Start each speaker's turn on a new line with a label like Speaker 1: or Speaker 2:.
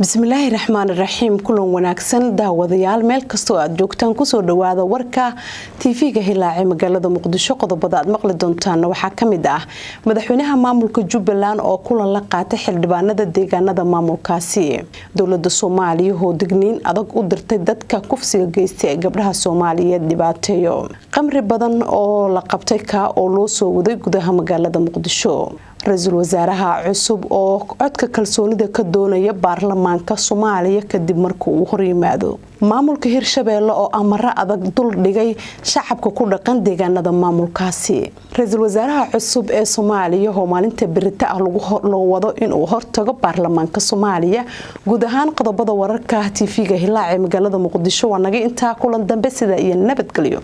Speaker 1: Bismillaahi raxmaan raxiim. Kulan wanaagsan daawadayaal, meel kastoo aad joogtaan, kusoo dhawaada warka TV-ga Hilaace magaalada Muqdisho. Qodobada aad maqli doontaana waxaa kamid ah madaxweynaha maamulka Jubbaland oo kulan la qaatay xildhibaanada deegaanada maamulkaasi, dowlada Soomaaliya oo digniin adag u dirtay dadka kufsiga geystay ee gabdhaha Soomaaliyeed dhibaateeyo, qamri badan oo la qabtay kaa oo loo soo waday gudaha magaalada Muqdisho, ra-iisul wasaaraha cusub oo codka kalsoonida ka doonaya baarlamaanka Soomaaliya kadib marka uu horyimaado, maamulka Hirshabeelle oo amaro adag dul dhigay shacabka ku dhaqan deegaanada maamulkaasi, ra-iisul wasaaraha cusub ee Soomaaliya oo maalinta berita ah loo wado inuu hortago baarlamaanka Soomaaliya. Guud ahaan qodobada wararka TV-ga Hilaac ee magaalada Muqdisho waa naga intaa. Kulan dambe, sida iyo nabadgelyo.